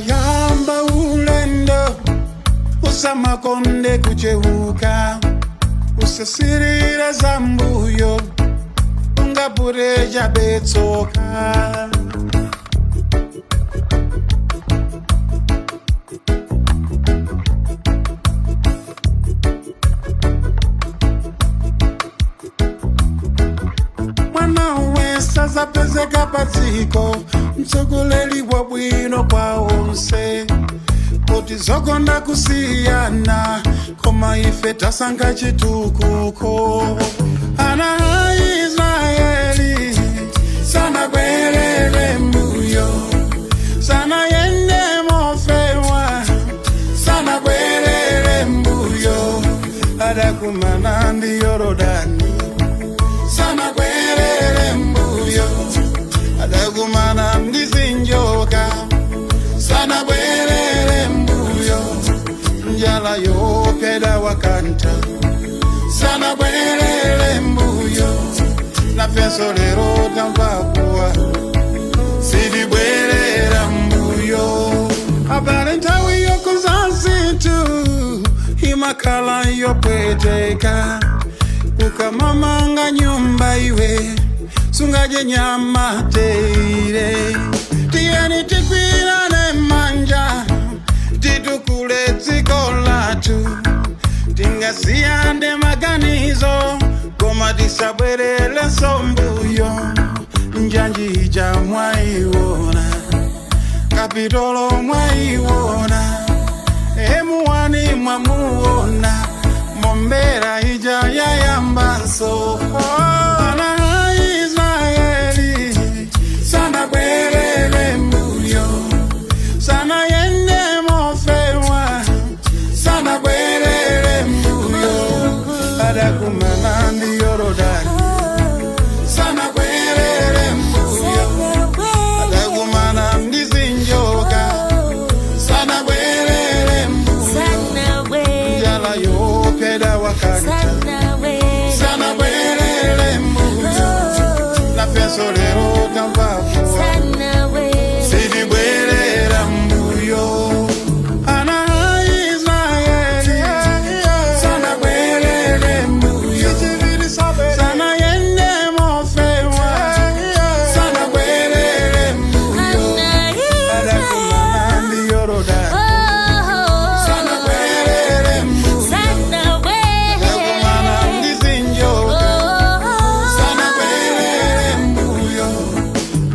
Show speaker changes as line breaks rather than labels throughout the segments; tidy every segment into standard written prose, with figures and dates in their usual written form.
Ukayamba ulendo usamakonde kucheuka, usasirire zambuyo, ungapureja betsoka. Mwana wesazapezeka padziko, mtsogoleri wa bwino kwa onse, kuti zokonda kusiyana, koma ife tasankha chitukuko. Ana a Israeli sanabwerere mbuyo, sanayende mofewa, sanabwerere mbuyo, adakumana ndi Yorodani. Sanabwerere mbuyo, adakumana ndi zinjoka. Sanabwerere mbuyo, njala yopeda wakanta. Sanabwerere mbuyo, nafenso lero tamvakuwa, sitibwerera mbuyo. Abale, nthawi yokonza zinthu imakhala yopweteka. Ukamamanga nyumba iwe sungadye nyama daily. Tiyeni tigwirane manja, titukule dziko lathu. Tingasiyane maganizo, koma tisabwererenso mbuyo. Njanji ija mwaiwona, kapitolo mwaiwona, M1 mwamuona, mombera ija yayambanso. Ana a Israeli sanabwerere mbuyo, sanayende mofewa, sanabwerere mbuyo, adakumana ndi Yorodani. Sanabwerere mbuyo, adakumana ndi zinjoka. Sanabwerere mbuyo, njala yopeda wakanta. Sanabwerere mbuyo, nafenso lero tamvapo, sitibwerera mbuyo. Ana a Israeli sanabwerere mbuyo, sanayende mofewa, sanabwerere mbuyo, adakumana ndi Yorodani. Sanabwerere mbuyo, adakumana ndi zinjoka. Sanabwerere mbuyo,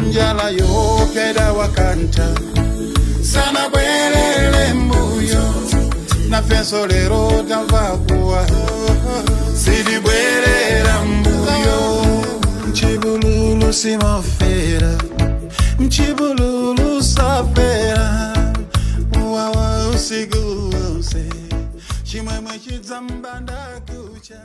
njala yopeda wakanta. Sanabwerere mbuyo, nafenso lero tamvakuwa, sitibwerera mbuyo. Mchibululu simafera, mchibululu safera, wawa usiku wonse, chimwemwe chidzambanda kucha.